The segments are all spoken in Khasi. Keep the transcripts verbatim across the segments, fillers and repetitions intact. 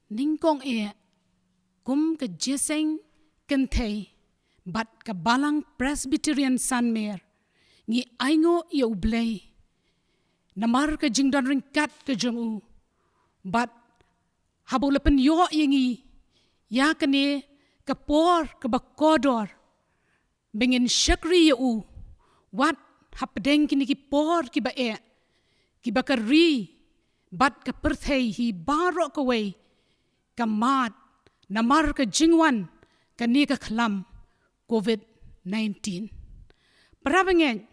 Nyngkong eh, kum ka jingïaseng kynthei bad ka Balang Presbyterian Sanmer, ngi ainguh ïa U Blei namar ka jingdon ryngkat ka jong u, bad haba u la pynïoh ïa ngi ïa kane ka por kaba kordor, ba ngin shakri ïa u wat hapdeng kine ki por kiba eh, kiba ka ri bad ka pyrthei hi baroh kawei ka mad namar ka jingwan kane ka khlam Covid nineteen. Para bangeit,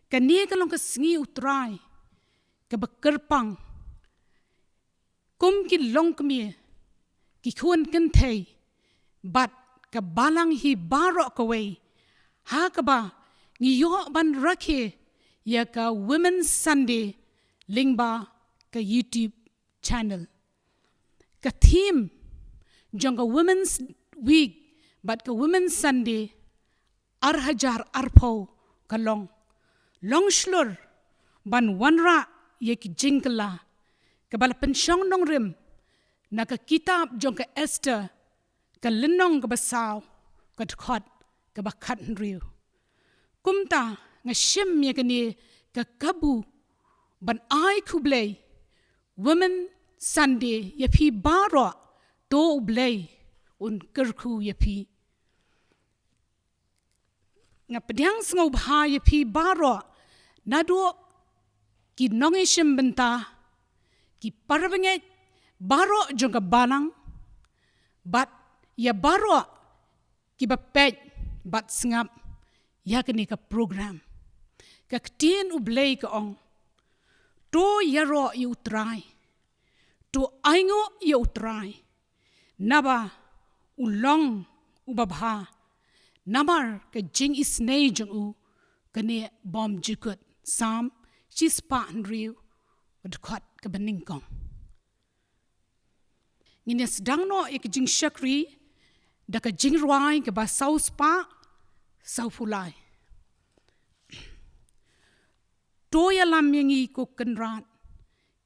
kane ka long ka sngi U Trai kaba kyrpang. Kum ki longkmie, ki khun kynthei bad ka balang hi baroh kawei, ha kaba ngi ïoh ban rakhe ïa ka Women's Sunday lyngba ka YouTube channel. Ka theme jong ka Women's Week bad ka Women's Sunday ar hajar arphew ka long, long shlur ban wanrah ïa ki jingkylla, kaba la pynshong nongrim na ka kitab jong ka Esther, ka lynnong kaba saw, ka dkhot kaba khathynriew. Kumta nga shim ïa kane ka kabu ban ai khublei Women Sunday ïa phi baroh, to U Blei un kyrkhu ïa phi. Nga pdiang sngewbha ïa phi baroh, naduh ki nongïashim bynta, ki para bangeit baroh jong ka balang, bad ïa baroh kiba peit bad sngap ïa kane ka program. Ka ktien U Blei ka ong, to ïaroh ïa U Trai, to ainguh ïa U Trai, naba u long uba bha, namar ka jingisynei jong u ka neh bymjukut. Salm shispah hynriew, dkhot kaba nyngkong. Ngin ïa sdang noh ïa ka jingshakri da ka jingrwai kaba saw spah sawphew lai. To ïalam ïa ngi ko Kynrad,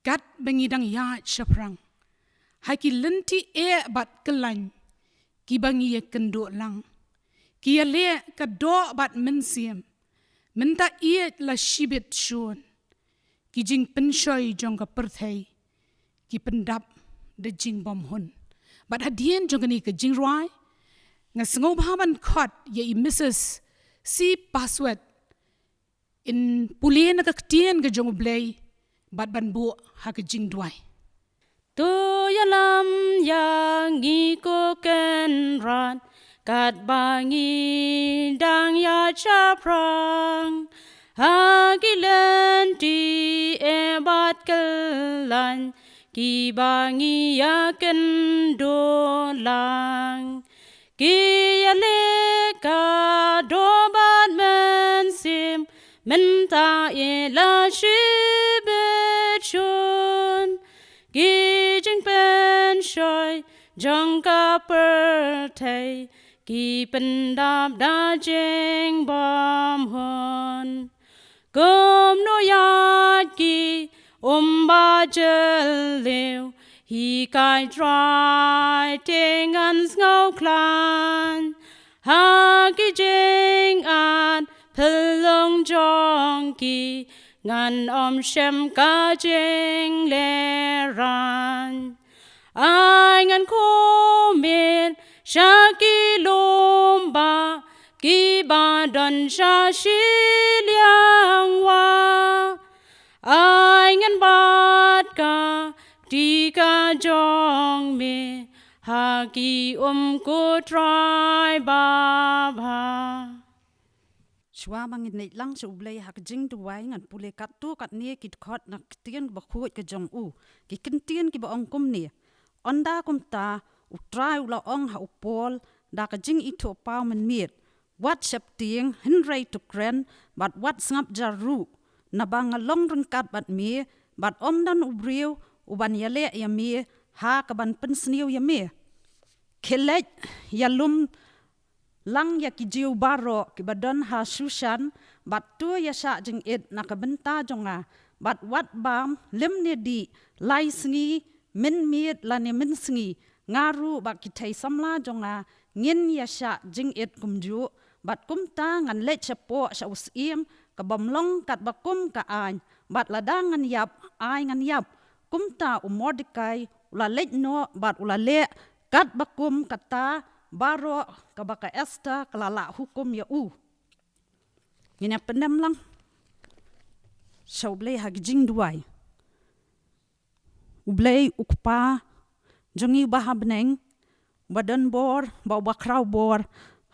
katba ngi dang ïaid shaphrang ha ki lynti eh bad kyllaiñ kiba ngi ïakynduh lang. Ki ïaleh ka doh bad mynsiem, mynta ïeit la shibit shun. Ki jingpynshoi jong ka pyrthei ki pyndap da jingbymhun. Bad hadien jong kane ka jingrwai, nga sngewbha ban khot ïa i Missus C Paswet in pule na ka ktien ka jong U Blei bad ban buh ha ka jingduwai. To ïalam ïa ngi ko Kynrad, katba ngi dang ïaid shaphrang ha ki lynti eh bad kyllaiñ kiba ngi ïakynduh lang. Ki ïaleh ka doh bad mynsiem, mynta ïeit la shibit shun. Ki jingpynshoi jong ka pyrthei ki pyndap da jingbymhun. Kumno ïaid ki um ba jylliew, hikai Trai te ngan sngewkhlaiñ. Ha ki jingat phyllung jong ki, ngan ym shem ka jinglehraiñ. Ai ngan khuid sha ki lum ba kiba don sha shiliang wah. Ai ngan bat ka kti ka jong me ha ki um ko Trai babha. Shuwa ba ngin leit lang sha U Blei ha ka jingduwai, ngan pule katto katne ki dkhot na ka ktien bakhuid ka jong u. Ki kyntien kiba ong kumne: Ynda kumta U Trai u la ong ha u Paul da ka jingithuhpaw mynmiet, wat sheptieng, hynrei to kren, bad wat sngap jar ruh, naba nga long ryngkat bad me, bad ym don u briew uban ïaleh ïa me ha kaban pynsniew ïa me. Khie leit ïalum lang ïa ki Jiw baroh kiba don ha Shushan, bad to ïashah jingit na ka bynta jong nga, bad wat bam lymne dih lai sngi mynmiet lane mynsngi, nga ruh bad ki thei samla jong nga ngin ïa shah jingit kumjuh. Bad kumta ngan leit shapoh sha u syiem ka bym long katba kum ka aiñ, bad lada ngan ïap, ai ngan ïap. Kumta u Mordekai u la leit noh bad u la leh katba kum kata baroh kaba ka Esther ka la lah hukum ïa u. Ngin ïa pyndem lang sha U Blei ha ki jingduwai. U Blei u Kpa jong ngi uba ha bneng, uba don bor bad uba khraw bor,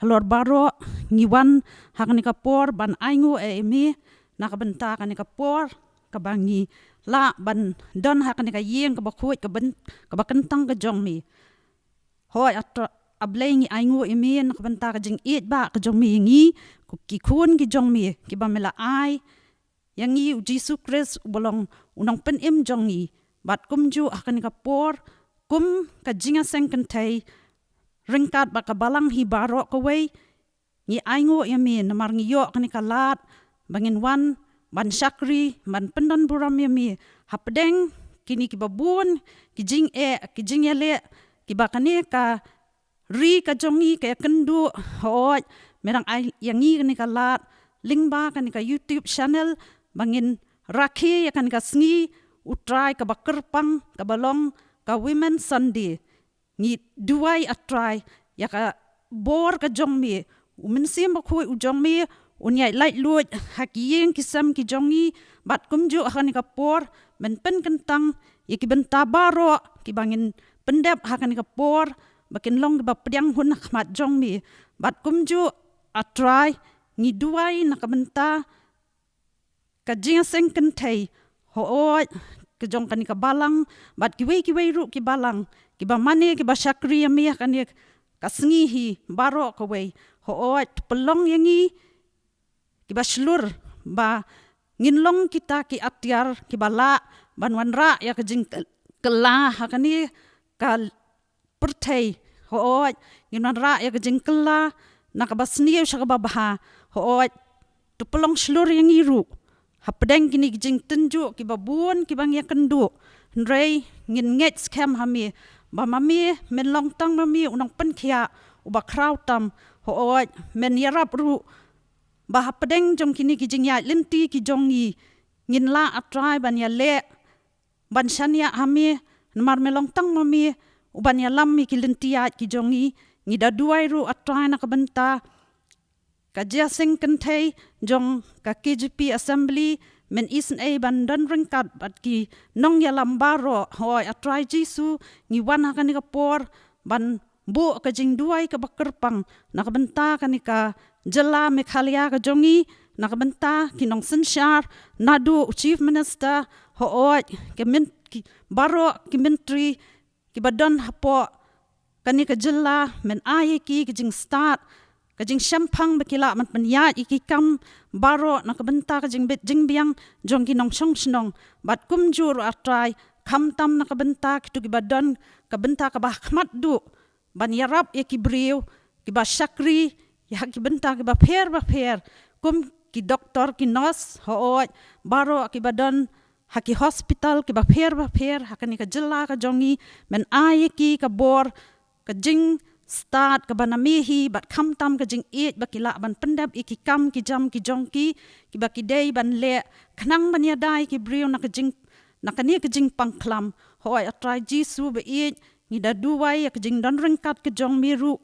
halor baroh ngi wan ha kane ka por ban ainguh ïa me na ka bynta kane ka por kaba ngi lah ban don ha kane ka ïing kaba khuid, ka byn-, kaba kyntang ka jong me. Hooid, A Trai, A Blei, ngi ainguh ïa me na ka bynta ka jingïeit ba ka jong me ïa ngi, ki khun ki jong me kiba me la ai ïa ngi, U Jisu Khrist uba long U Nongpynim jong ngi. Bad kumjuh ha kane ka por, kum ka jingïaseng kynthei ryngkat bad ka balang hi baroh kawei, ngi ainguh ïa me namar ngi ïoh kane ka lad ba ngin wan ban shakri, ban pyndonburom ïa me hapdeng kine kiba bun ki jingeh, ki jingïaleh kiba kane ka ri ka jong ngi ka ïakynduh. Hooid, me dang ai ïa ngi kane ka lad lyngba kane ka YouTube channel ba ngin rakhe ïa kane ka sngi U Trai kaba kyrpang, kaba long ka Women Sunday. Ngi duwai, A Trai, ïa ka bor ka jong me, U Mynsiem Bakhuid u jong me un ïai laitluid ha ki ïing ki sem ki jong ngi, bad kumjuh ha kane ka por men pynkyntang ïa ki bynta baroh kiba ngin pyndep ha kane ka por, ba kin long kiba pdiang hun ha khmat jong me. Bad kumjuh, A Trai, ngi duwai na ka bynta ka jingïaseng kynthei, hooid, ka jong kane ka balang bad kiwei kiwei ruh ki balang kiba mane kiba shakri ïa me ha kane ka sngi hi baroh kawei. Hooid, pynlong ïa ngi kiba shlur ba ngin long kita ki atiar kiba lah ban wanrah ïa ka jingkylla ha kane ka pyrthei. Hooid, ngin wanrah ïa ka jingkylla na kaba sniew sha kaba bha. Hooid, to pynlong shlur ïa ngi ruh hapdeng kine ki jingtynjuh kiba bun kiba ngi ïakynduh. Hynrei ngin ngeit skhem ha me ba ma me men long tang ma me u nongpynkhiah uba khraw tam. Hooid, men ïarap ruh ba hapdeng jong kine ki jingïaid lynti ki jong ngi, ngin lah, A Trai, ban ïaleh ban shaniah ha me, namar me long tang ma me uban ïalam ïa ki lynti ïaid ki jong ngi. Ngi da duwai ruh, A Trai, na ka bynta ka jingïaseng kynthei jong ka K J P Assembly, men isynei ban don ryngkat bad ki nongïalam baroh. Hooid, A Trai Jisu, ngi wan ha kane ka por ban buh ka jingduwai kaba kyrpang na ka bynta kane ka jylla Meghalaya ka jong ngi, na ka bynta ki nongsynshar, naduh u Chief Minister, hooid, ki myn-, ki baroh ki myntri kiba don hapoh kane ka jylla, men ai ïa ki ka jingstad, ka jingshemphang ba ki lah ban pynïaid ïa ki kam baroh na ka bynta ka jingbit jingbiang jong ki nongshong shnong. Bad kumjuh ruh, A Trai, khamtam na ka bynta kito kiba don ka bynta kaba ha khmat duh ban ïarap ïa ki briew kiba shakri ïa ki bynta kiba pher ba pher, kum ki doktor, ki nurse, hooid, baroh kiba don ha ki hospital kiba pher ba pher ha kane ka jylla ka jong ngi, men ai ïa ki ka bor, ka jingstad kaba na me hi, bad khamtam ka jingïeit ba ki lah ban pyndep ïa ki kam ki jam ki jong ki, kiba ki dei ban leh khnang ban ïada ïa ki briew na ka jing, na kane ka jingpang khlam. Hooid, A Trai Jisu ba ïeit, ngi da duwai ïa ka jingdon ryngkat ka jong me ruh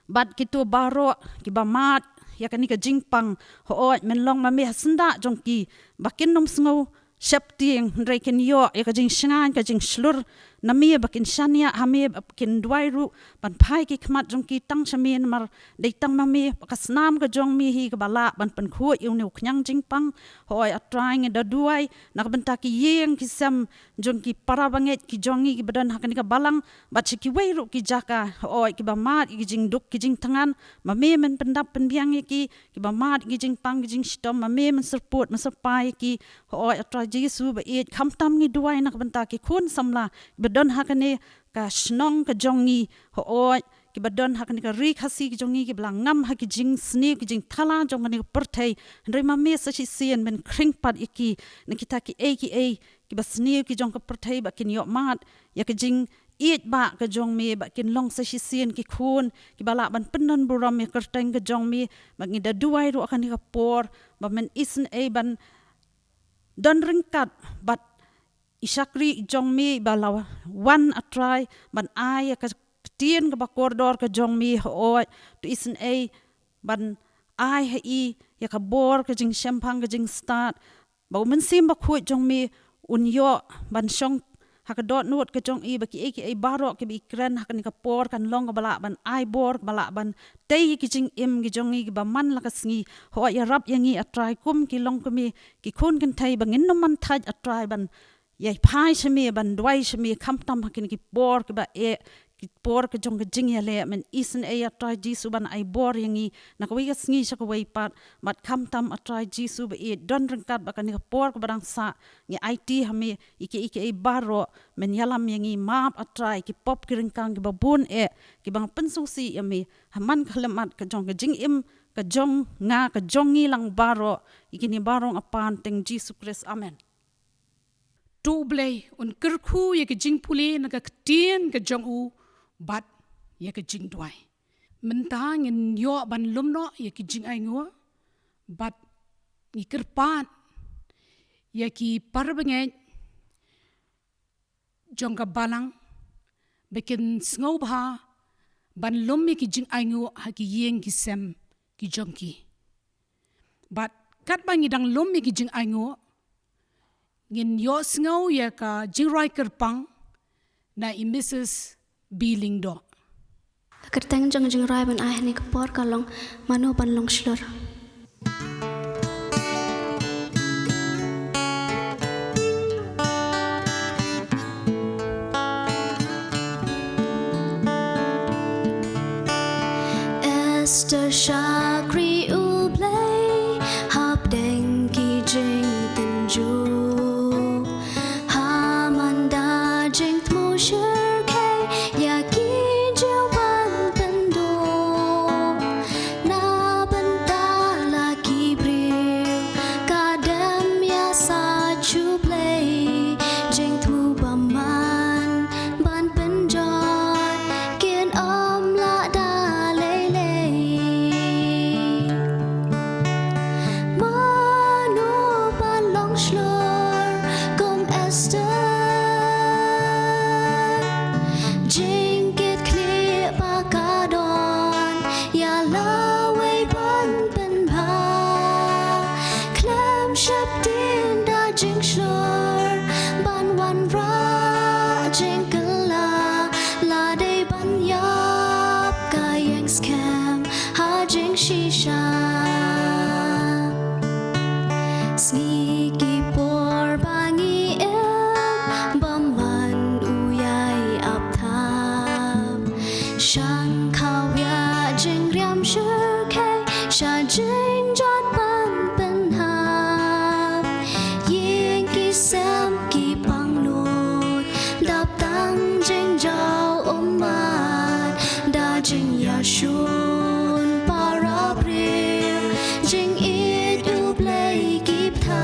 bad kito baroh kiba mad ïa kane ka jingpang. Hooid, men long ma me ha syndah jong ki, ba kin ym sngew sheptieng, hynrei kin ïoh ïa ka jingshngaiñ, ka jingshlur na me, ba kin shaniah ha me, ba kin duwai ruh ban phai ki khmat jong ki tang sha me, namar dei tang ma me, ba ka snam ka jong me hi kaba lah ban pynkhuid ïa une u khñiang jingpang. Hooid, A Trai, ngi da duwai na ka bynta ki ïing ki sem jong ki para bangeit ki jong ngi kiba don ha kane ka balang, bad sha kiwei ruh ki jaka, hooid, kiba mad ïa ki jingduk ki jingthngan, ma me men pyndap pynbiang ïa ki, kiba mad ïa ki jingpang ki jingshitom, ma me men syrpud men syrpai ïa ki. Hooid, A Trai Jisu ba ïeit, khamtam ngi duwai na ka bynta ki khun samla kiba don ha kane ka shnong ka jong ngi, hooid, kiba don ha kane ka ri Khasi ka jong ngi, kiba la ngam ha ki jingsniew ki jingthala jong kane ka pyrthei. Hynrei ma me sa shisien men khring pat ïa ki na kita kiei kiei kiba sniew ki jong ka pyrthei ba kin ïohmad ïa ka jingïeit ba ka jong me, ba kin long sa shisien ki khun kiba lah ban pyndon burom ïa ka kyrteng ka jong me. Ba ngi da duwai ruh ha kane ka por ba men isynei ban don ryngkat bad i shakri i jong me ba la wan, A Trai, ban ai ïa ka ktien kaba kordor ka jong me. Hooid, to isynei ban ai ha i ïa ka bor, ka jingshemphang, ka jingstad, ba u Mynsiem Bakhuid jong me un ïoh ban shong ha ka dohnud ka jong i, ba kiei kiei baroh kiba i kren ha kane ka por kan long kaba lah ban ai bor, kaba lah ban tei ki jingim ki jong i kiba man la ka sngi. Hooid, ïarap ïa ngi, A Trai, kum ki longkmie, ki khun kynthei ba ngin nym man thait, A Trai, ban ïai phai sha me, ban duwai sha me, khamtam ha kine ki por kiba eh, ki por ka jong ka jingïaleh. Men isynei, A Trai Jisu, ban ai bor ïa ngi na kawei ka sngi sha kawei pat. Bad khamtam, A Trai Jisu ba ïeit, don ryngkat bad kane ka por kaba dang sah, ngi aiti ha me ïa kiei kiei baroh. Men ïalam ïa ngi, map, A Trai, ki pop ki ryngkang kiba bun eh kiba nga pynsngewsih ïa me ha man ka khyllipmat ka jong ka jingim ka jong nga, ka jong ngi lang baroh. Ïa kine baroh nga pan ha kyrteng Jisu Khrist. Amen. To U Blei un kyrkhu ïa ka jingpule na ka ktien ka jong u bad ïa ka jingduwai. Mynta ngin ïoh ban lum noh ïa ki jingainguh bad ngi kyrpad ïa ki parabangeit jong ka balang ba kin sngewbha ban lum ïa ki jingainguh ha ki ïing ki sem ki jong ki. Bad katba ngi dang lum ïa ki jingainguh, ngin ïohsngew ïa ka jingrwai kyrpang na i Missus B. Lyngdoh. Ka kyrteng jong ka jingrwai ban ai ha kane ka por ka long Mano Ban Long Shlur. Esther shakri U Blei hapdeng ki jingtynjuh. Haman da jingthmu shyrkhei ïa ki jingwan pynduh. Na bynta la ki briew ka dem ïa sa shu Blei, jingthmu bymman ban pynjot kin ym lah da lei lei. Mano ban long shlur kum Esther? Jingkitkhlieh ba ka don ïa lawei ban pynbha. Khlem sheptieng da jingshlur ban wanrah jingkylla, la dei ban ïap ka ïeng skhem ha jingshisha. Sngi ki por ba ngi im bymman u ïai ap thap. Shang khaw ïa jingriam shyrkhei sha jingjot ban pynhap. Ïing ki sem ki pangnud, dap tang jingjaw ummat, da jingïashun para briew, jingïeit U Blei ki bthah.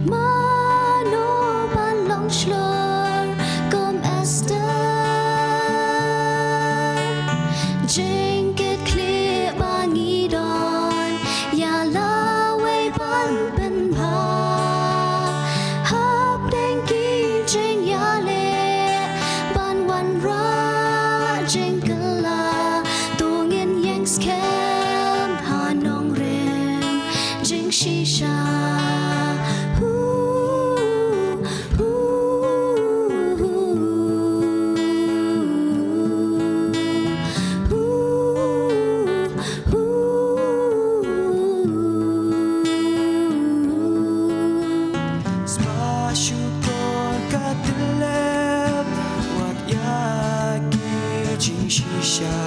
Mano ban long shlur kum Esther? Jingkitkhlieh ba ngi don ïa lawei ban pynbha. Hapdeng ki jingïaleh ban wanrah jingkylla, to ngin ïeng skhem ha nongrim jingshisha. Hu, hu, hu, hu. Sma shukor ka tyllep wat ïa ki jingshisha.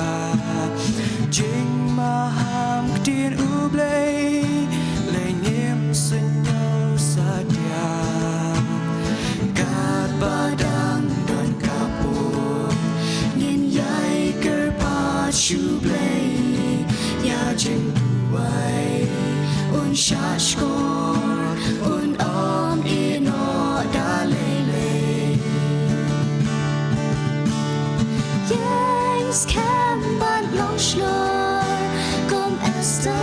Jingmaham ktien U Blei lei ngim sngewsynñiaw satia. Katba dang don ka por ngin ïai kyrpad sha U Blei ïa jingduwai un shahshkor. Un ym ïehnoh da lei lei. Ïeng skhem ban long shlur kum Esther.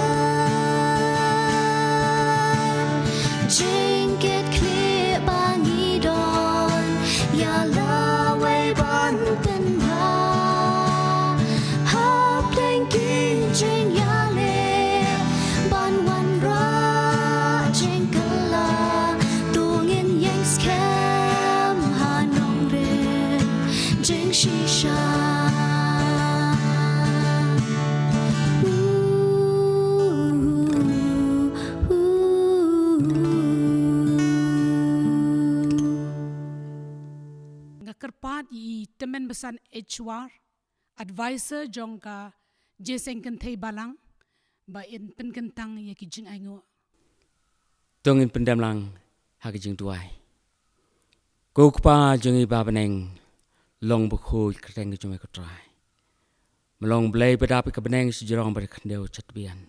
Jingkit khlieh ba ngi don, ïa lawei ban pynbha. Hapdeng ki jingïaleh ban wanrah jingkylla, to ngin ïeng skhem ha nongrim jingshisha. Nga kyrpad ïa i Tymmen Basan H War, advisor jong ka Jingïaseng Kynthei Balang, ba in pynkyntang ïa ki jingainguh. To ngin pyndem lang ha ka jingduwai. Ko Kpa jong ngi ba ha bneng, long bakhuid kyrteng ka jong me ko Trai. Me long Blei ba dap ïa ka bneng shajrong bad ka khyndew shadbian.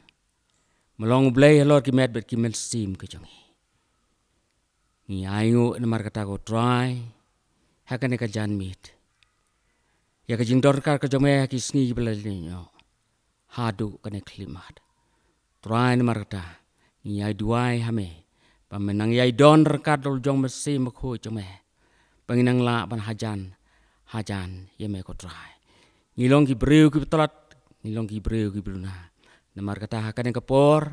Me long Blei halor ki met bad ki mynsiem ka jong ngi. Ngi ainguh namar kata ko Trai, ha kane ka janmiet, ïa ka jingdon ryngkat ka jong me ha ki sngi kiba la leit noh haduh kane ka khyllipmat. Trai namar kata, ngi ai duwai ha me, ba men nang ïai don ryngkat la jong mynsiem bakhuid jong me, ba ngin nang lah ban hajan hajan ïa me ko Trai. Ngi long ki briew kiba tlot, ngi long ki briew kiba duna. Namar kata ha kane ka por,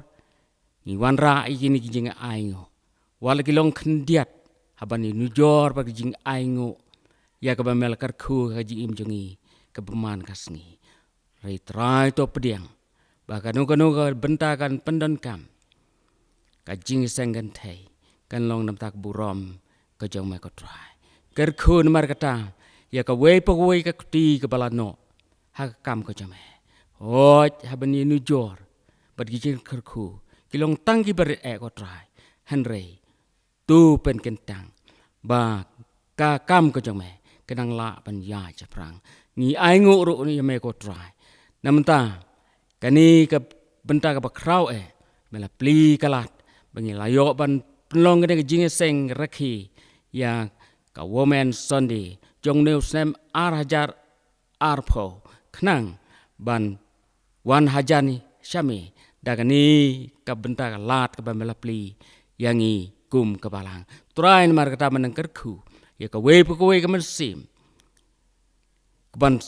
ngi wanrah ïa kine ki jingainguh. Wat la ki long khyndiat, hap ban ïanujor bad ki jingainguh ïa kaba me la kyrkhu ha ka jingim jong ngi kaba man ka sngi. Hynrei Trai to pdiang ba kano kano ka bynta kan pyndonkam ka Jingïaseng Kynthei, kan long namar ka burom ka jong me ko Trai. Kyrkhu namar kata ïa kawei pa kawei ka kti kaba la noh ha ka kam ka jong me. Hooid, hap ban ïanujor bad ki jingkyrkhu, ki long tang kiba rit eh ko Trai. Hynrei to pynkyntang ba ka kam ka jong me kan nang lah ban ïaid shaphrang. Ngi ainguh ruh ïa me ko Trai, namar kane ka bynta kaba khraw eh, me la plie ka lad ba ngi la ïoh ban pynlong kane ka jingïaseng rakhe ïa ka Women's Sunday jong une u snem ar hajar arphew, khnang ban wan hajan sha me da kane ka bynta ka lad kaba me la plie ïa ngi kum ka balang. Trai namar kata men nang kyrkhu ïa kawei pa kawei ka mynsiem kaban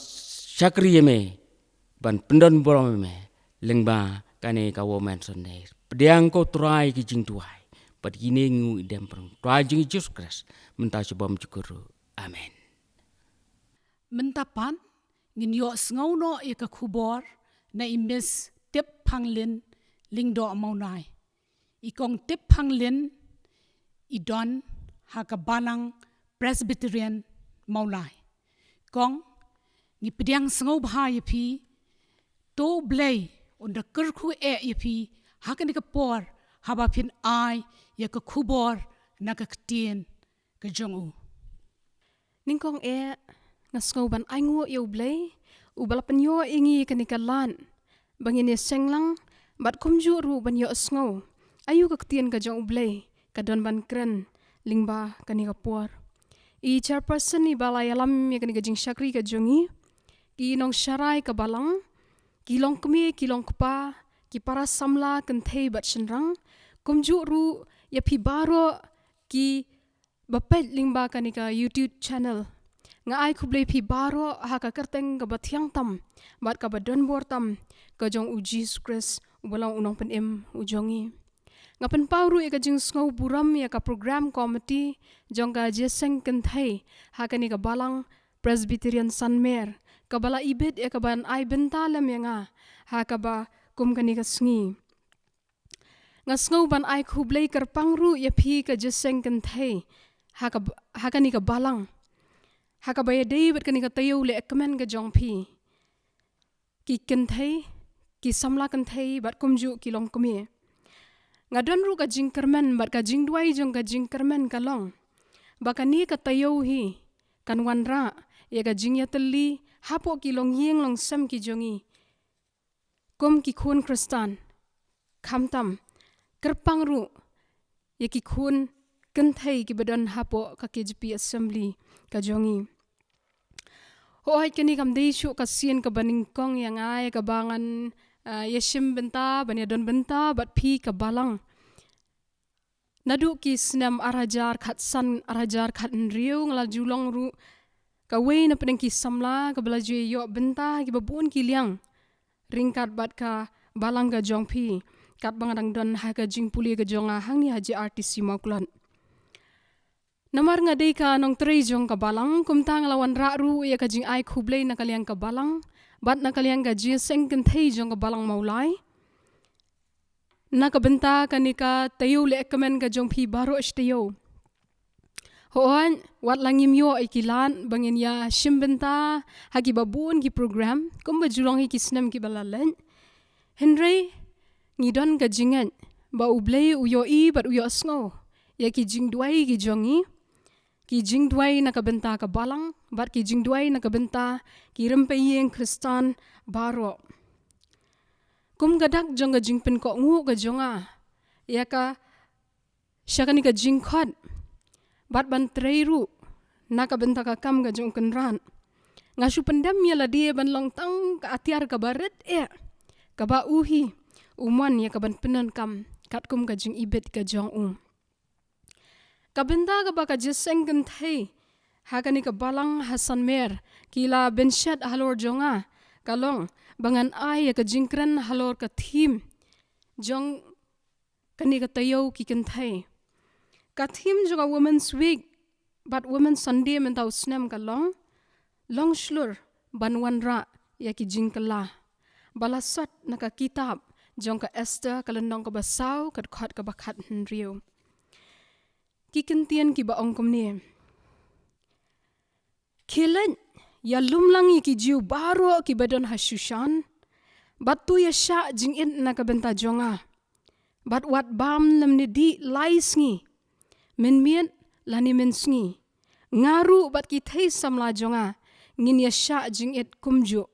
shakri ïa me, ban pyndon burom ïa me lyngba kane ka Women's Sunday. Pdiang ko Trai ki jingduwai bad kine ngi ïoh dem pyrshang Trai jong ngi Jisu Khrist, mynta sha bymjukut ruh. Amen. Mynta pat ngin ïohsngew noh ïa ka khubor na i Miss Tip Phanglin Lyngdoh Mawnai. I Kong Tip Phanglin i don ha ka Balang Presbyterian Mawlai. Kong, ngi pdiang sngewbha ïa phi. To Blei un da kyrkhu eh ïa phi ha kane ka por haba phin ai ïa ka khubor na ka ktien ka jong u. Nyngkong eh, nga sngew ban ainguh ïa U Blei uba la pynïoh ïa ngi kane ka lad ba ngin ïaseng lang bad kumjuh ruh ban ïohsngew aïu ka ktien ka jong U Blei ka don ban kren lyngba kane ka por. I chairperson iba la ïalam ïa kane ka jingshakri ka jong ngi, ki nongsharai ka balang, ki longkmie ki longkpa, ki para samla kynthei bad shynrang, kumjuh ruh ïa phi baroh ki ba peit lyngba kane ka YouTube channel. Nga ai khublei phi baroh ha ka kyrteng kaba thiang tam bad kaba donbor tam ka jong U Jisu Khrist uba long U Nongpynim u jong ngi. Nga pynpaw ruh ïa ka jingsngew burom ïa ka program committee jong ka Jingïaseng Kynthei ha kane ka Balang Presbyterian Sanmer, kaba la ibit ïa kaban ai bynta lem ïa nga ha kaba kum kane ka sngi. Nga sngew ban ai khublei kyrpang ruh ïa phi ka Jingïaseng Kynthei ha ka, ha kane ka balang, ha kaba ïadei bad kane ka taïew lehkmen ka jong phi, ki kynthei, ki samla kynthei bad kumjuh ki longkmie. Nga don ruh ka jingkyrmen bad ka jingduwai jong ka jingkyrmen ka long ba kane ka taïew hi kan wanrah ïa ka jingïatylli hapoh ki longïing longsem ki jong ngi kum ki khun Khristan. Khamtam, kyrpang ruh ïa ki khun kynthei kiba don hapoh ka K J P Assembly ka jong ngi. Hooid, kane kam dei shuh ka sien kaba nyngkong ïa nga ïa kaba ngan, ah, ïa shim bynta, ban ïa don bynta bad phi ka balang. Naduh ki snem ar hajar khatsan, ar hajar khathynriew, nga la ju long ruh kawei na pdeng ki samla kaba la ju ïoh bynta ha kiba bun ki liang, ryngkat bad ka balang ka jong phi, katba nga dang don ha ka jingpule ka jong nga hangne ha J R T C Mawklod. Namar nga dei ka nongtrei jong ka balang, kumta nga la wanrah ruh ïa ka jingai khublei na ka liang ka balang bad na ka liang ka jingïaseng kynthei jong ka balang Mawlai na ka bynta kane ka taïew lehkmen ka jong phi baroh shi taïew. Hooid, wat la ngim ïoh ïa ki lad ba ngin ïa shim bynta ha kiba bun ki program kumba ju long ha ki snem kiba la leit, hynrei ngi don ka jingngeit ba U Blei u ïohi bad u ïohsngew ïa ki jingduwai ki jong ngi, ki jingduwai na ka bynta ka balang bad ki jingduwai na ka bynta ki rympei ïing Khristan baroh. Kum ka dak jong ka jingpynkohnguh ka jong nga ïa ka sha kane ka jingkhot bad ban trei ruh na ka bynta ka kam ka jong U Kynrad, nga shu pyndem ïa lade ban long tang ka atiar kaba rit eh, kaba u hi u mon ïa kaban pyndonkam katkum ka jingibit ka jong u. Ka bynta kaba ka jingïaseng kynthei ha kane ka balang ha Sanmer ki la bynshet halor jong nga ka long ba ngan ai ïa ka jingkren halor ka theme jong kane ka taïew ki kynthei. Ka theme jong ka Women's Week bad Women's Sunday mynta u snem ka long, long shlur ban wanrah ïa ki jingkylla, ba la sot na ka kitab jong ka Esther ka lynnong kaba saw ka dkhot kaba khathynriew. Ki kyntien kiba ong kumne: Khie leit ïalum lang ïa ki Jiw baroh kiba don ha Shushan, bad to ïa shah jingit na ka bynta jong nga, bad wat bam lymne dih lai sngi, mynmiet lane mynsngi. Nga ruh bad ki thei samla jong nga ngin ïa shah jingit kumjuh.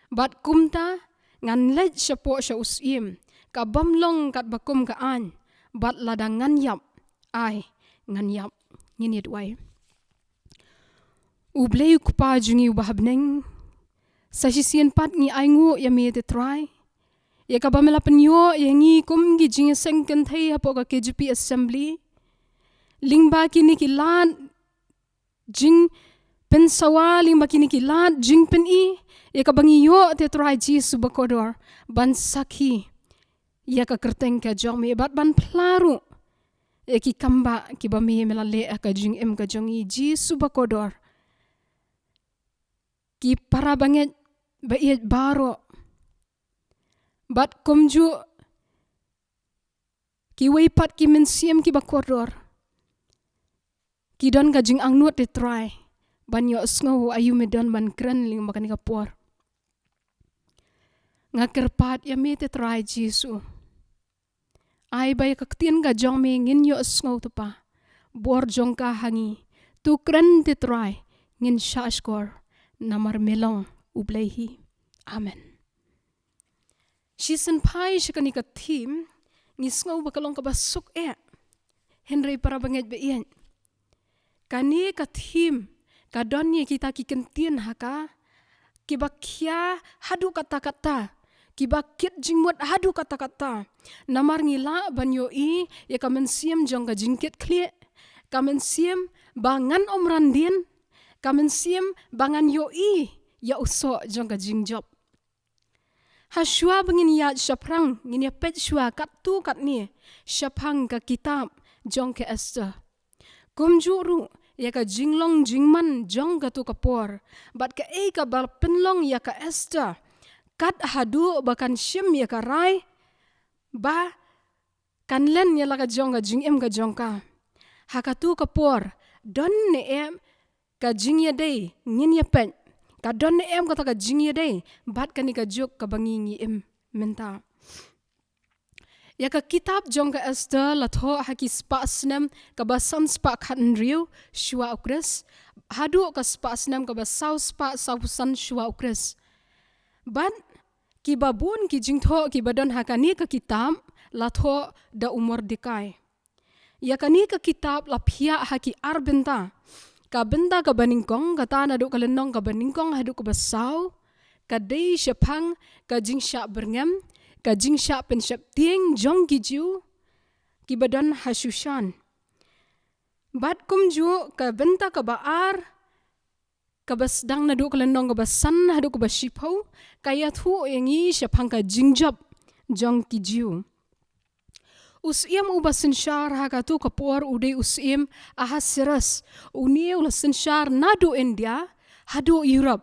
Bad kumta ngan leit shapoh sha u syiem, ka bym long katba kum ka aiñ, bad lada ngan ïap, ai, ngan ïap. Ngin ïa duwai. U Blei U Kpa jong ngi uba ha bneng, sa shisien pat ngi ainguh ïa me te Trai ïa kaba me la pynïoh ïa ngi kum ki jingïaseng kynthei hapoh ka K J P Assembly, lyngba kine ki lad jingpynsawa, lyngba kine ki lad jingpyni ïa kaba ngi ïoh te Trai Jisu bakordor ban sakhi ïa ka kyrteng ka jong me bad ban phla ruh ïa ki kambah kiba me me la leh ha ka jingim ka jong ngi, Jisu bakordor. Ki para bangeit ba ïeit baroh, bad kumjuh kiwei pat ki mynsiem kiba kordor, ki don ka jingangnud te Trai ban ïohsngew aïu me don ban kren lyngba kane ka por. Nga kyrpad ïa me te Trai Jisu, ai ba ïa ka ktien ka jong me ngin ïohsngew te Pa, bor jong ka ha ngi. To kren te Trai, ngin shahshkor, namar me long U Blei hi. Amen. Shisien phai sha kane ka theme, ngi sngew ba ka long kaba suk eh. Hynrei para bangeit ba ïeit, kane ka theme ka don ïa kita ki kyntien ha ka kiba khia haduh katta katta, kiba kit jingmut haduh katta katta. Namar ngi lah ban ïohi ïa ka mynsiem jong ka jingkitkhlieh, ka mynsiem ba ngan ym ran dien, ka mynsiem ba ngan ïohi ïa u soh jong ka jingjop. Ha shuwa ba ngin ïaid shaphrang, ngin ïa peit shuwa katto katne shaphang ka kitab jong ka Esther. Kumjuh ruh ïa ka jinglong jingman jong kato ka por, bad kaei kaba pynlong ïa ka Esther kat haduh ba kan shim ïa ka rai ba kan len ïa la ka jong ka jingim ka jong ka. Ha kato ka por don ne em ka jingïadei, ngin ïa peit, ka don ne em kata ka jingïadei bad kane ka juk kaba ngi ngi im mynta. Ïa ka kitab jong ka Esther la thoh ha ki spah snem kaba san spah khathynriew shuwa U Khrist, haduh ka spah snem kaba saw spah sawphew san shuwa U Khrist. Bad kiba bun ki jingthoh kiba don ha kane ka kitab la thoh da u Mordekai. Ïa kane ka kitab la phiah ha ki ar bynta. Ka bynta kaba nyngkong, kata naduh ka lynnong kaba nyngkong haduh kaba saw, ka dei shaphang ka jingshah byrngem, ka jingshah pynsheptieng jong ki Jiw kiba don ha Shushan. Bad kumjuh ka bynta kaba ar, kaba sdang naduh ka lynnong kaba san haduh kaba shiphew, ka ïathuh ïa ngi shaphang ka jingjop jong ki Jiw. U syiem uba synshar ha katu ka por u dei u syiem Ahasuerus, une u la synshar naduh India haduh Europe.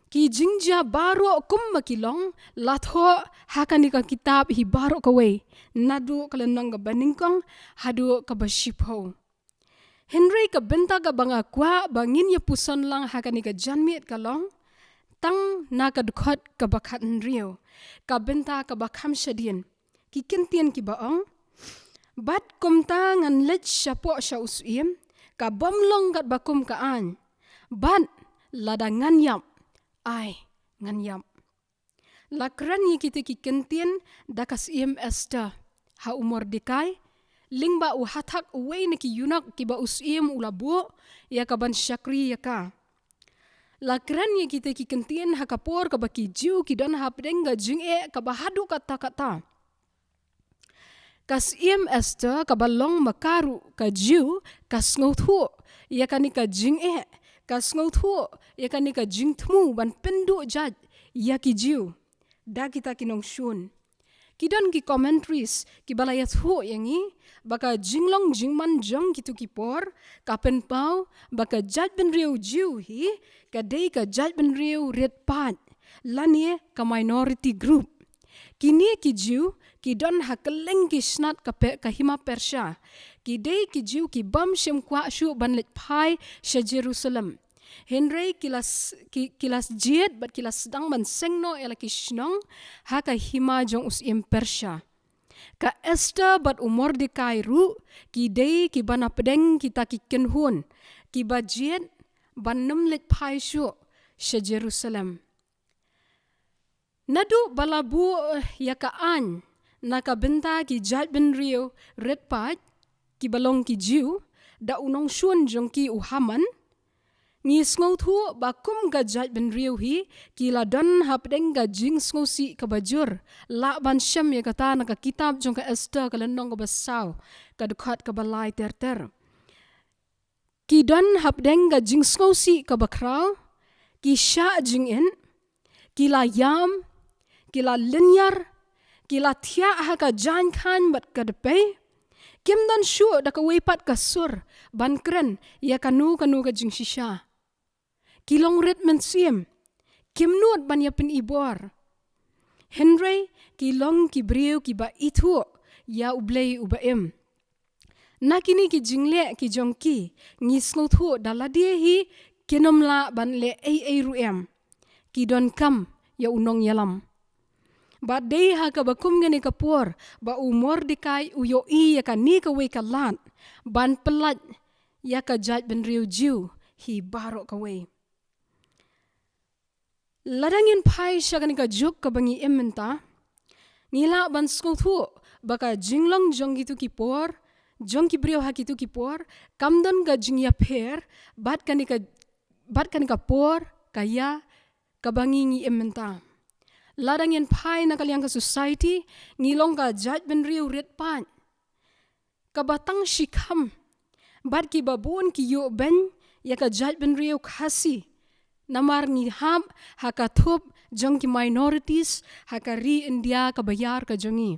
Ki jingjia baroh kumba ki long la thoh ha kane ka kitab hi baroh kawei, naduh ka lynnong kaba nyngkong haduh kaba shiphew. Hynrei ka bynta kaba nga kwah ba ngin ïa puson lang ha kane ka janmiet ka long tang na ka dkhot kaba khathynriew, ka bynta kaba kham shadien. Ki kyntien kiba ong: Bad kumta ngan leit shapoh sha u syiem, ka bym long katba kum ka aiñ. Bad lada ngan ïap, ai, ngan ïap. La kren ïa kita ki kyntien da ka syiem Esther ha u Mordekai, lyngba u Hatak, uwei na ki eunuch kiba u syiem u la buh ïa ka ban shakri ïa ka. La kren ïa kita ki kyntien ha ka por kaba ki Jiw ki don hapdeng ka jingeh kaba haduh katta katta. Ka syiem Esther kaba long ma ka ruh ka Jiw, ka sngewthuh ïa kane ka jingeh, ka sngewthuh ïa kane ka jingthmu ban pynduh jait ïa ki Jiw da kita ki nongshun. Ki don ki commentaries kiba la ïathuh ïa ngi ba ka jinglong jingman jong kitu ki por ka pynpaw ba ka jaitbynriew Jiw hi ka dei ka jaitbynriew rit paid, lane ka minority group. Kine ki Jiw ki don ha kylleng ki snat ka pe-, ka hima Persia. Ki dei ki Jiw ki bym shym kwah shuh ban leit phai sha Jerusalem. Hynrei ki la s-, ki, ki la jied bad ki la sdang ban seng noh ïa la ki shnong ha ka hima jong u syiem Persia. Ka Esther bad u Mordekai ruh ki dei kiba na pdeng kita ki kynhun kiba jied ban ym leit phai shuh sha Jerusalem. Naduh ba la buh ïa ka aiñ na ka bynta ki jaitbynriew rit paid kiba long ki Jiw da u nongshun jong ki u Haman, ngi sngewthuh ba kum ka jaitbynriew hi ki la don hapdeng ka jingsngewsih kaba jur. Lah ban shem ïa kata na ka kitab jong ka Esther ka lynnong kaba saw, ka dkhot kaba lai ter ter. Ki don hapdeng ka jingsngewsih kaba khraw, ki shah jingin, ki la ïam, ki la lynñiar, ki la thiah ha ka jaiñkhain bad ka dpei. Kim don shuh da kawei pat ka sur ban kren ïa kano kano ka jingshisha. Ki long rit mynsiem, kim nud ban ïa pynibor. Hynrei ki long ki briew kiba ithuh ïa U Blei uba im. Na kine ki jingleh ki jong ki, ngi sngewthuh da lade hi kin ym lah ban leh ei ei ruh em, ki donkam ïa u nongïalam. Bad dei ha kaba kum kane ka por ba u Mordekai u ïohi ïa kane kawei ka lad ban pyllait ïa ka jaitbynriew Jiw hi baroh kawei. Lada ngin phai sha kane ka juk kaba ngi im mynta, ngi lah ban sngewthuh ba ka jinglong jong kitu ki por, jong ki briew ha kitu ki por, kam don ka jingïapher bad kane ka, bad kane ka por ka ïa kaba ngi ngi im mynta. Lada ngin phai na ka liang ka society, ngi long ka jaitbynriew rit paid kaba tang shikham bad kiba bun ki ïoh beiñ ïa ka jaitbynriew Khasi, namar ngi hap ha ka thup jong ki minorities ha ka ri India kaba ïar ka jong ngi.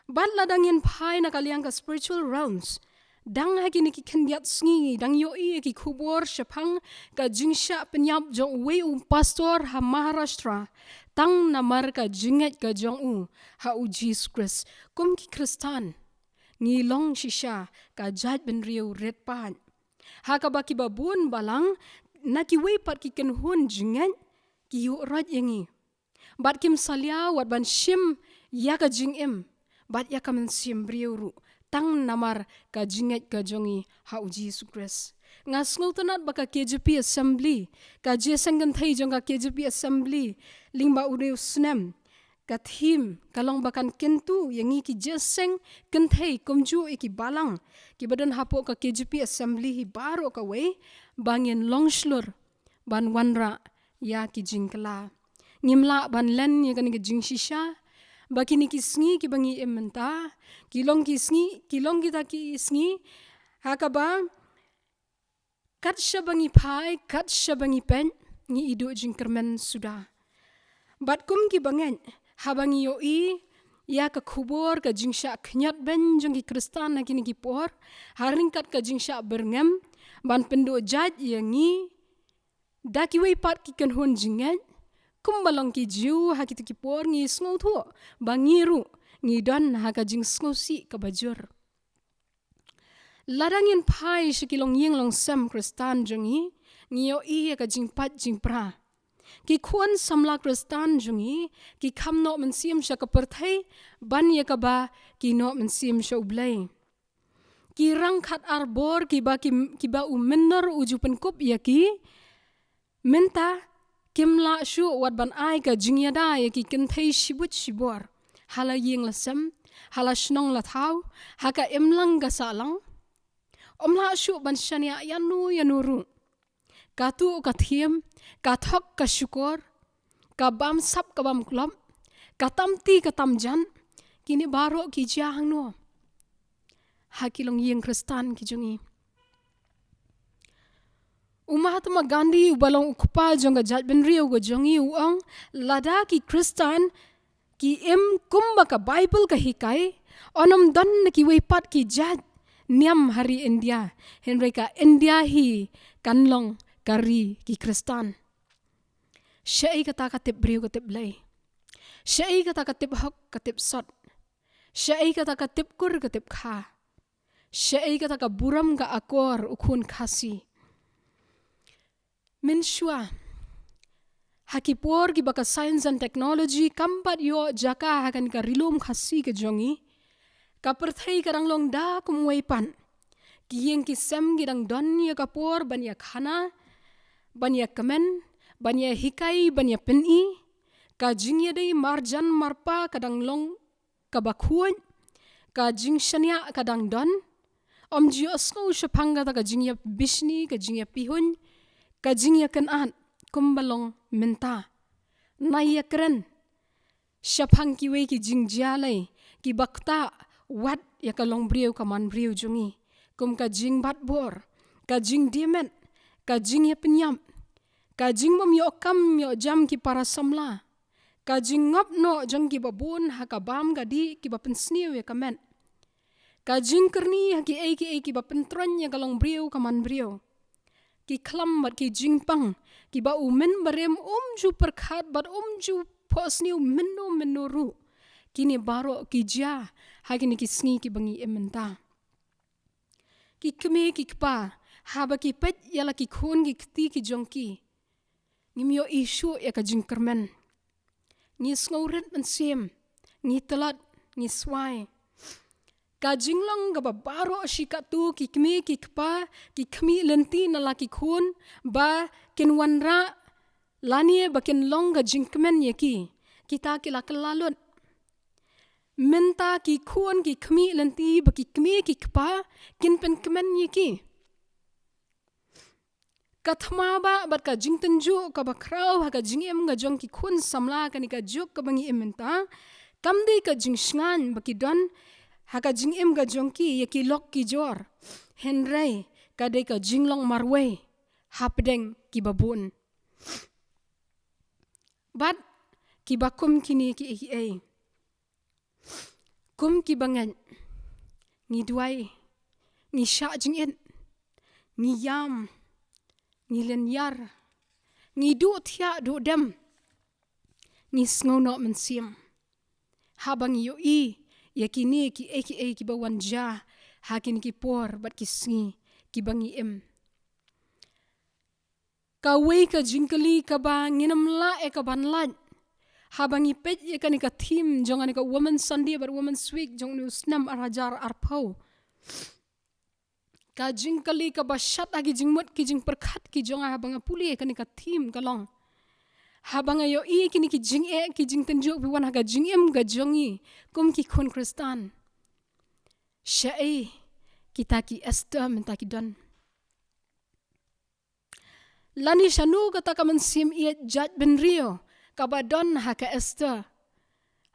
Bad lada ngin phai na ka liang ka spiritual realms, dang ha kine ki khyndiat sngi ngi dang ïohi ïa ki khubor shaphang ka jingshah pynïap jong uwei u pastor ha Maharashtra, tang namar ka jingngeit ka jong u ha U Jisu Khrist. Kum ki Khristan, ngi long shisha ka jaitbynriew rit paid, ha kaba kiba bun balang na kiwei pat ki kynhun jingngeit ki ïuh roit ïa ngi. Bad kim salia wat ban shim ïa ka jingim bad ïa ka mynsiem briew ruh, tang namar ka jingngeit ka jong ngi ha U Jisu Khrist. Nga sngewtynnat ba ka K J P Assembly, ka jingïaseng kynthei jong ka K J P Assembly lyngba une u snem, Ka thim ka long ba kan kyntu ïa ngi ki jingïaseng kynthei kumjuh ïa ki balang kiba don hapoh ka K J P Assembly hi baroh kawei, ba ngin long shlur ban wanrah ïa ki jingkylla. Ngim lah ban len ïa kane ka jingshisha ba kine ki sngi kiba ngi im mynta ki long ki sngi, ki long kita ki sngi ha kaba kat shaba ngi phai, kat shaba ngi peit, ngi iduh jingkyrmen suda. Bad kum ki bangeit, haba ngi ïohi ïa ka khubor ka jingshah khñiot beiñ jong ki Khristan ha kine ki por, ha ryngkat ka jingshah byrngem ban pynduh jait ïa ngi da kiwei pat ki kynhun jingngeit, kumba long ki Jiw ha kito ki por, ngi sngewthuh ba ngi ruh ngi don ha ka jingsngewsih kaba jur. Lada ngin phai sha ki longïing longsem Khristan jong ngi, ngi ïohi ïa ka jingpait jingpra. Ki khun samla Khristan jong ngi ki kham noh mynsiem sha ka pyrthei ban ïa kaba ki noh mynsiem sha U Blei. Ki rangkhat arbor kiba ki, kiba u mynnor u ju pynkup ïa ki, mynta kim lah shuh wat ban ai ka jingïada ïa ki kynthei shibuit shibor ha la ïing la sem, ha la shnong la thaw, ha ka imlang ka sahlang. Ym lah shuh ban shaniah ïano ïano ruh. Ka tuh ka thiem, ka thok ka shukor, ka bam sap ka bam klop, ka tam ti ka tam jan, kine baroh ki jia hangno ha ki longïing Khristan ki jong ngi? U Mahatma Gandhi, uba long u kpa jong ka jaitbynriew ka jong ngi, u ong, lada ki Khristan ki im kumba ka Baibl ka hikai, yn ym don na kiwei pat ki jait niam ha ri India, hynrei ka India hi kan long ka ri ki Khristan. Shaei kata ka tip briew ka tip Blei? Shaei kata ka tip hok ka tip sot? Shaei kata ka tip kur ka tip kha? Shaei kata ka burom ka akor u khun Khasi? Mynshuwa, ha ki por kiba ka science and technology kam pat ïoh jaka ha kane ka ri lum Khasi ka jong ngi, ka pyrthei ka dang long da kumwei pat. Ki ïing ki sem ki dang don ïa ka por ban ïa khana, ban ïa kmen, ban ïa hikai, ban ïa pyni. Ka jingïadei marjan marpa ka dang long kaba khuid, ka jingshaniah ka dang don. Ym ju ïohsngew shaphang kata ka jingïabishni, ka jingïapihuiñ, ka jingïakynad kumba long mynta. Nai ïakren shaphang kiwei ki jingjia lei kiba ktah wat ïa ka longbriew ka manbriew jong ngi, kum ka jingbat bor, ka jingdie met, ka jingïapynïap, ka jingbym ïoh kam ïoh jam ki para samla, ka jingngop noh jong kiba bun ha ka bam ka dih kiba pynsniew ïa ka met, ka jingkyrni ha kiei kiei kiba pyntroiñ ïa ka longbriew ka manbriew. Ki khlam bad ki jingpang kiba u mynbarim um ju pyrkhat bad um ju phohsniew mynno mynno ruh. Kine baroh ki jia ha kine ki sngi kiba ngi im mynta. Ki kmie ki kpa, haba ki peit ïa la ki khun ki kti ki jong ki, ngim ïohi shuh ïa ka jingkyrmen. Ngi sngewrit mynsiem, ngi tlot, ngi swai. Ka jinglong kaba baroh shi katto ki kmie ki kpa ki khmih lynti na la ki khun ba kin wanrah lane ba kin long ka jingkmen ïa ki, kita ki la kylla lut. Mynta ki khun ki khmih lynti ba ki kmie ki kpa kin pynkmen ïa ki. Ka thma ba bad ka jingtynjuh kaba khraw ha ka jingim ka jong ki khun samla kane ka juk kaba ngi im mynta, kam dei ka jingshngaiñ ba ki don ha ka jingim ka jong ki ïa ki lok ki jor, hynrei ka dei ka jinglong marwei hapdeng kiba bun. Bad kiba kum kine kiei kiei. Kum ki bangeit, ngi duwai, ngi shah jingit, ngi ïam, ngi lynñiar, ngi duh thiah duh dem, ngi sngew noh mynsiem haba ngi ïohi ïa kine kiei kiei kiba wan jia ha kine ki por bad ki sngi kiba ngi im. Kawei ka jingkylli kaba ngin ym lah ïa ka ban lait haba ngi peit ïa kane ka theme jong kane ka Women's Sunday bad Women's Week jong une u snem ar hajar arphew. Ka jingkylli kaba shat ha ki jingmut ki jingpyrkhat ki jong nga haba nga pule ïa kane ka theme ka long, Haba nga ïohi kine ki jingeh, ki jingtynjuh phi wan ha ka jingim ka jong ngi kum ki khun Khristan, shaei kita ki Esther mynta ki don? Lane shano kata ka mynsiem ïeit jait bynriew kaba don ha ka Esther,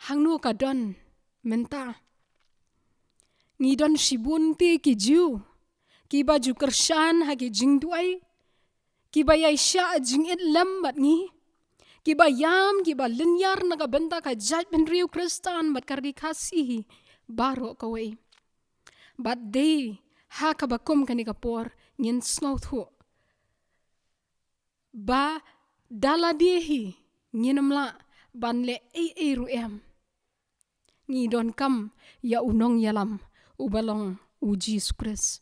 hangno ka don mynta? Ngi don shibun te ki Jiw kiba ju kyrshan ha ki jingduwai, kiba ïai shah jingit lem bad ngi, kiba ïam, kiba lynñiar na ka bynta ka jait bynriew Khristan bad ka ri Khasi hi baroh kawei. Bad dei ha kaba kum kane ka por ngin sngewthuh ba da lade hi ngin ym lah ban leh ei ei ruh em, ngi donkam ïa u nongïalam uba long u Jisu Khrist.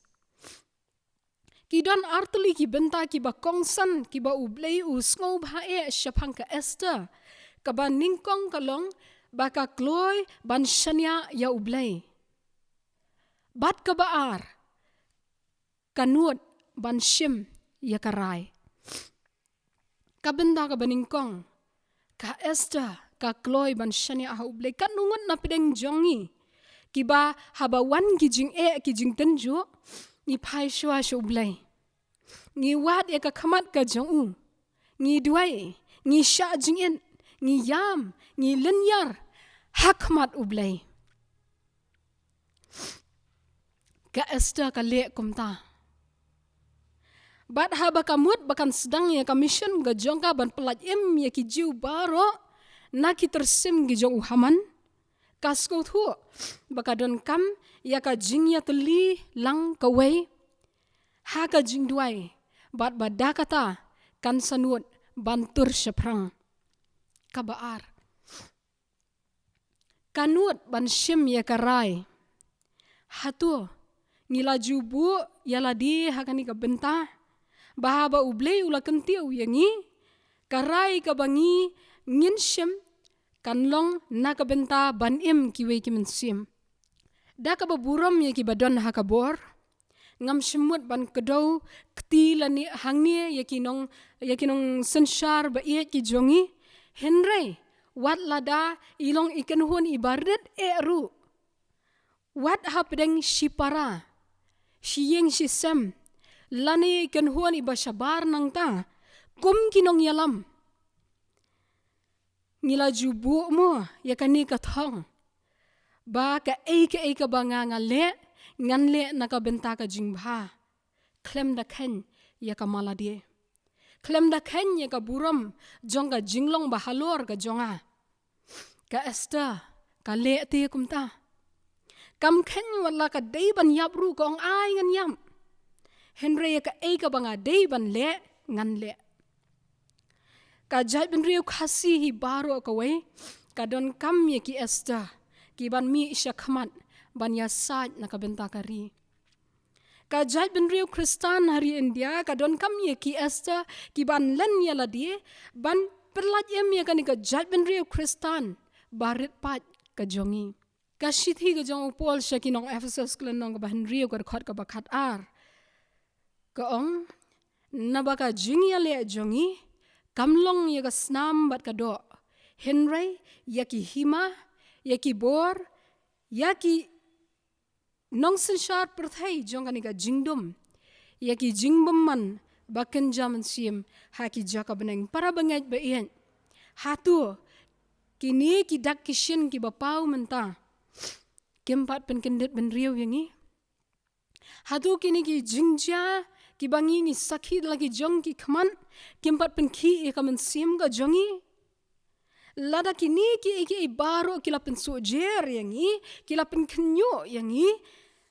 Ki don artylli ki bynta kiba kongsan kiba U Blei u sngewbha eh shaphang ka Esther. Kaba nyngkong ka long ba ka kloi ban shaniah ïa U Blei. Bad kaba ar, ka nud ban shim ïa ka rai. Ka bynta kaba nyngkong, ka Esther ka kloi ban shaniah ha U Blei. Katno ngut na pdeng jong ngi kiba haba wan ki jingeh, ki jingtynjuh, ngi phai shuwa sha U Blei, ngi wad ïa ka khmat ka jong u, ngi duwai, ngi shah jingit, ngi ïam, ngi lynñiar ha khmat U Blei. Ka Esther ka leh kumta. Bad haba ka mut ba kan sdang ïa ka mission ka jong ka ban pyllait im ïa ki Jiw baroh na ki tyrsim ki jong u Haman, ka sngewthuh ba ka donkam ïa ka jingïatylli lang kawei ha ka jingduwai, bad ba da kata kan sa nud ban tur shaphrang. Kaba ar, ka nud ban shim ïa ka rai. Hato ngi la ju buh ïa lade ha kane ka bynta ba haba U Blei u la kyntiew ïa ngi, ka rai kaba ngi ngin shim kan long na ka bynta ban im kiwei ki mynsiem? Da kaba burom ïa kiba don ha ka bor, ngam shym mut ban kdew kti lane hangne ïa ki nong, ïa ki nongsynshar ba ïeit ki jong ngi. Hynrei wat lada i long i kynhun iba rit eh ruh, wat hapdeng shipara, shi ïing shi sem, lane i kynhun iba shabar nangta, kum ki nongïalam, ngi la ju buh mo ïa kane ka thong ba kaei kaei kaba nga nga leh, ngan leh na ka bynta ka jingbha, khlem da kheiñ ïa ka mala die, khlem da kheiñ ïa ka burom jong ka jinglong ba halor ka jong nga? Ka Esther ka leh te kumta. Kam kheiñ wat la ka dei ban ïap ruh, ka ong, ai ngan ïap. Hynrei ïa kaei kaba nga dei ban leh, ngan leh. Ka jaitbynriew Khasi hi baroh kawei ka donkam ïa ki Esther kiban mih shakhmat ban ïasaid na ka bynta ka ri. Ka jaitbynriew Khristan ha ri India ka donkam ïa ki Esther kiban len ïa lade ban pyllait im ïa kane ka jaitbynriew Khristan ba rit paid ka jong ngi. Ka shithi ka jong u Paul sha ki nong Ephesus, ka lynnong kaba hynriew, ka dkhot kaba khatar, ka ong, naba ka jingïaleh jong ngi kam long ïa ka snam bad ka doh, hynrei ïa ki hima, ïa ki bor, ïa ki nongsynshar pyrthei jong kane ka jingdum, ïa ki jingbymman ba kynja mynsiem ha ki jaka bneng. Para bangeit ba ïeit, hato kine ki dak ki shin kiba paw mynta kim pat pynkyndit bynriew ïa ngi? Hato kine ki jingjia kiba ngi ngi sakhi la ki jong ki khmat kim pat pynkhih ïa ka mynsiem ka jong ngi? Lada kine kiei kiei baroh ki la pynsuhjer ïa ngi, ki la pynkhynñiuh ïa ngi,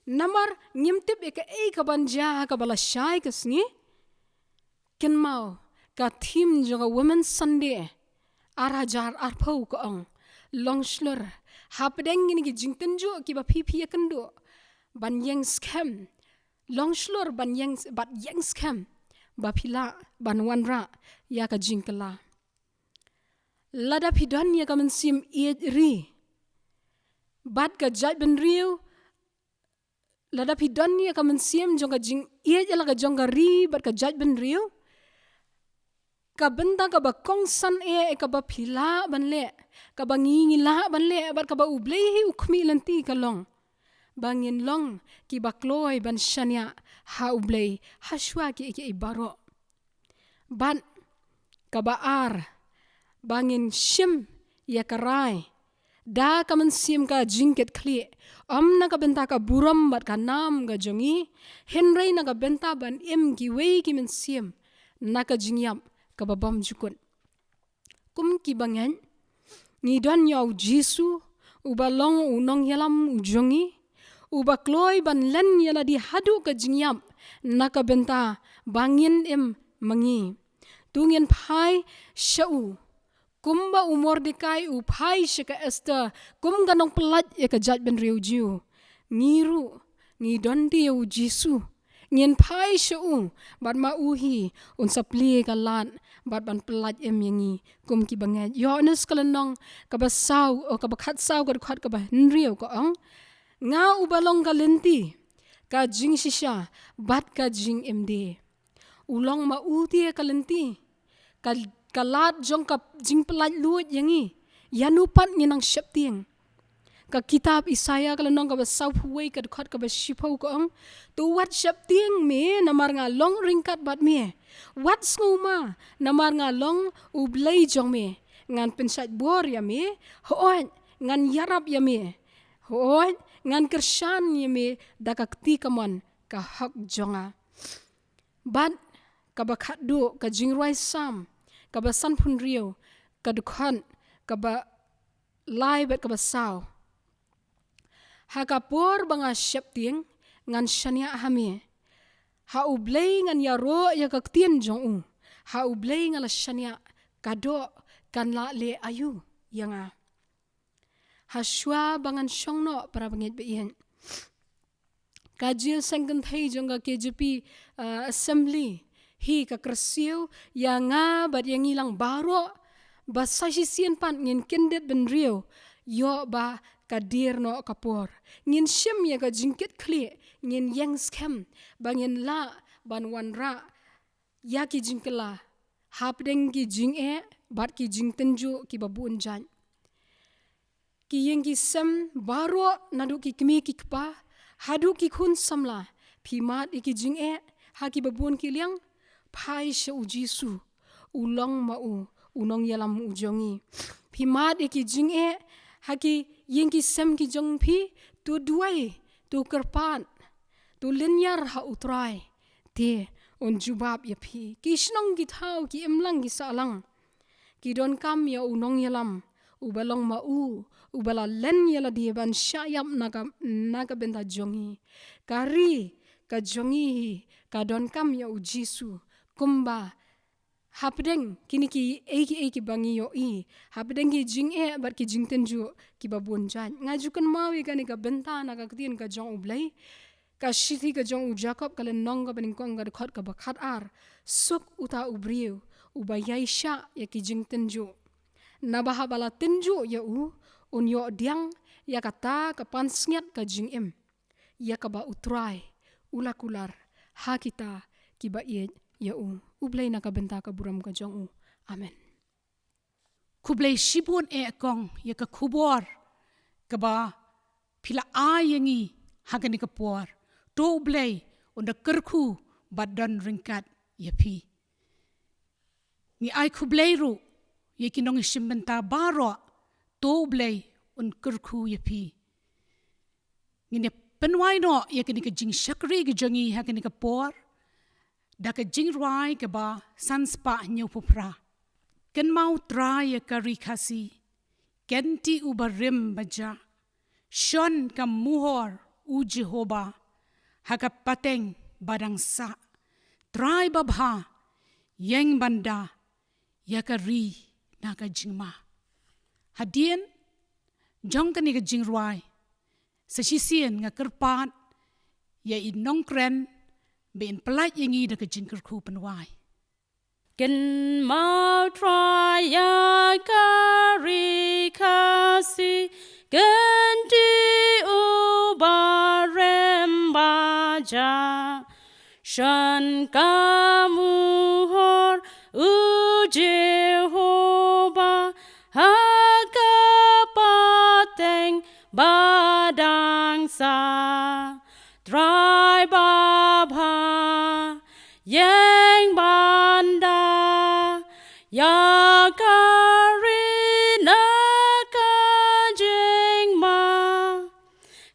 namar ngim tip ïa kaei kaban jia ha kaba lashai ka sngi. Kynmaw, ka theme jong ka Women's Sunday ar hajar arphew ka ong, long shlur hapdeng kine ki jingtynjuh kiba phi phi ïakynduh, ban ïeng skhem. Long shlur ban ïeng, bad ïeng skhem ba phi lah ban wanrah ïa ka jingkylla. Lada phi don ïa ka mynsiem ïeit ri bad ka jaitbynriew, lada phi don ïa ka mynsiem jong ka jingïeit ïa la ka jong ka ri bad ka jaitbynriew, Ka bynta kaba kongsan eh, eh kaba phi lah ban leh, kaba ngi ngi lah ban leh, bad kaba U Blei hi u khmih lynti ka long ba ngin long kiba kloi ban shaniah ha U Blei ha shuwa kiei kiei baroh. Bad kaba ar, ba ngin shim ïa ka rai da ka mynsiem ka jingkitkhlieh, ym na ka bynta ka burom bad ka nam ka jong ngi, hynrei na ka bynta ban im kiwei ki mynsiem na ka jingïap kaba bymjukut. Kum ki bangeit, ngi don ïa U Jisu, uba long u nongïalam u jong ngi, uba kloi ban len ïa lade haduh ka jingïap na ka bynta ba ngin im ma ngi. To ngin phai sha u, kumba u Mordekai u phai sha ka Esther, kum ka nongpyllait ïa ka jaitbynriew Jiw. Ngi ruh, ngi don te ïa U Jisu. Ngin phai sha u, bad ma u hi un sa plie ka lad, bad ban pyllait im ïa ngi kum ki bangeit. Ïoannis ka lynnong kaba saw, oh, kaba khatsaw, ka dkhot kaba hynriew ka ong: Nga uba long ka lynti, ka jingshisha, bad ka jingim die. U long ma u te ka lynti, ka, ka lad jong ka jingpyllait luid ïa ngi. Ïa no pat ngin nang sheptieng? Ka kitab Isaïah ka lynnong kaba sawphew wei, ka dkhot kaba shiphew ka ong: To wat sheptieng me namar nga long ryngkat bad me. Wat sngewma namar nga long U Blei jong me. Ngan pynshait bor ïa me, hooid, ngan ïarap ïa me, hooid, ngan kyrshan ïa me da ka kti kamon ka hok jong nga. Bad kaba khatduh, ka Jingrwai Salm kaba sanphew hynriew, ka dkhot kaba lai bad kaba saw: Ha ka por ba nga sheptieng, ngan shaniah ha me. Ha U Blei ngan ïaroh ïa ka ktien jong u. Ha U Blei nga la shaniah, ka doh kan lah leh aïu ïa nga? Ha shuwa ba ngan shong noh, para bangeit ba ïeit, ka jingïaseng kynthei jong ka K J P, uh, Assembly hi ka kyrsiew ïa nga bad ïa ngi lang baroh, ba sa shisien pat ngin kyndit bynriew ïoh ba ka dier noh ka por. Ngin shim ïa ka jingkitkhlieh, ngin ïeng skhem ba ngin lah ban wanrah ïa ki jingkylla hapdeng ki jingeh bad ki jingtynjuh kiba bun jait. Ki ïing ki sem baroh, naduh ki kmie ki kpa haduh ki khun samla, phi mad ïa ki jingeh ha kiba bun ki liang? Phai sha U Jisu, u long ma u u nongïalam u jong ngi. Phi mad ïa ki jingeh ha ki ïing ki sem ki jong phi? To duwai, to kyrpad, to lynñiar ha U Trai, te un jubab ïa phi. Ki shnong ki thaw, ki imlang ki sahlang, ki donkam ïa u nongïalam uba long ma u, uba la len ïa lade ban shah ïap na ka, na ka bynta jong ngi. Ka ri ka jong ngi hi ka donkam ïa U Jisu, kumba hapdeng kine kiei kiei kiba ngi ïohi, hapdeng ki jingeh bad ki jingtynjuh kiba bun jait. Nga ju kynmaw ïa kane ka bynta na ka ktien ka jong U Blei, ka shithi ka jong u Jakob, ka lynnong kaba nyngkong, ka dkhot kaba khatar: Suk uta u briew uba ïaishah ïa ki jingtynjuh, naba haba la tynjuh ïa u, un ïoh diang ïa kata ka pansngiat ka jingim, ïa kaba U Trai u la kular ha kita kiba ïeit ïa u. U Blei na ka bynta ka burom ka jong u. Amen. Khublei shibun eh kong ïa ka khubor kaba phi la ai ïa ngi ha kane ka por. To U Blei un da kyrkhu bad don ryngkat ïa phi. Ngi ai khublei ruh ïa ki nongïashim bynta baroh. To U Blei un kyrkhu ïa phi. Ngin ïa pynwai noh ïa kane ka jingshakri ka jong ngi ha kane ka por da ka jingrwai kaba san spah hynñiewphew phra: Kynmaw Trai ïa ka ri Khasi, kynti u barim ba jah. Shon ka muhor, u Jehobah, ha ka pateng ba dang sah. Trai babha, ïeng ban da ïa ka ri na ka jingma. Hadien jong kane ka jingrwai, sa shisien nga kyrpad ïa i nongkren ba in pyllait ïa ngi da ka jingkyrkhu pynwai. Kynmaw Trai ïa ka ri Khasi, kynti u barim ba jah. Shon ka muhor, u ba dang sah. Trai babha, ïeng ban da ïa ka ri na ka jingma.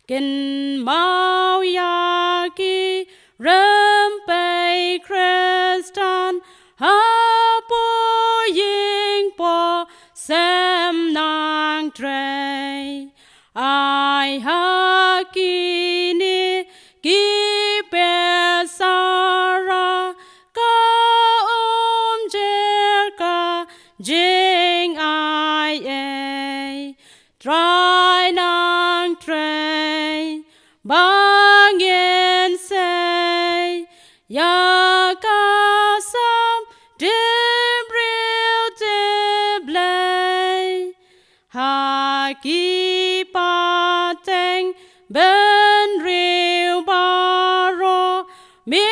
Kynmaw ïa ki rympei Khristan hapoh ïing poh sem, Nongtrei. Ai ha kine ki pyrsa ra ka umjer ka jingai ei. Trai Nongtrei, ba ngin sei ïa ka sam te briew te Blei. Ha ki pateng bynriew baroh me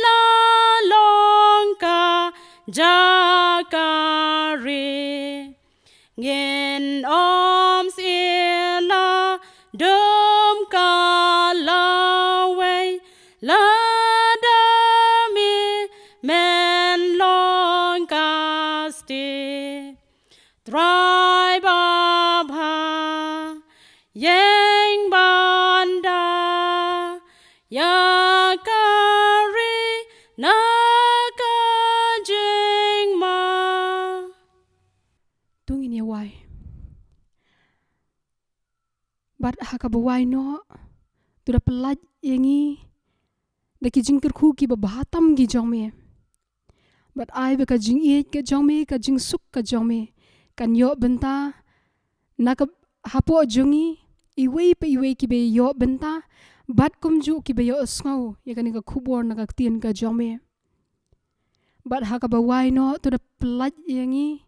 la long ka jaka ri. Ngin ym sngewsih la dum ka lawei lada me men long ka stieh. Trai babha, ïeng ban da ïa ka ri na ka jingma. To ngin ïa wai. Bad ha kaba wai noh, to da pyllait ïa ngi da ki jingkyrkhu kiba bha tam ki jong me. Bad ai ba ka jingïeit ka jong me, ka jingsuk ka jong me kan ïoh bynta na ka hapoh jong ngi, iwei pa iwei kiba ïoh bynta bad kumjuh kiba ïohsngew ïa kane ka khubor na ka ktien ka jong me. Bad ha kaba wai noh, to da pyllait ïa ngi,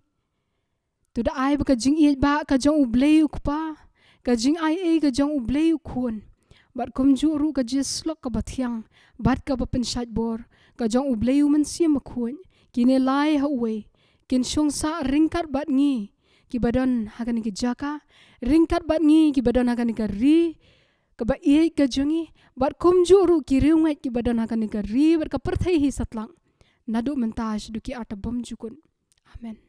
to da ai ba ka jingïeit ba ka jong U Blei U Kpa, ka jingai ei ka jong U Blei U Khun, bad kumjuh ruh ka jingïasyllok kaba thiang bad kaba pynshait bor ka jong U Blei U Mynsiem Bakhuid, kine lai ha uwei kin shong sah ryngkat bad ngi kiba don ha kane ka jaka, ryngkat bad ngi kiba don ha kane ka ri kaba ïeit ka jong ngi, bad kumjuh ruh ki riewngeit kiba don ha kane ka ri bad ka pyrthei hi satlak, naduh mynta shaduh ki arta bymjukut. Amen.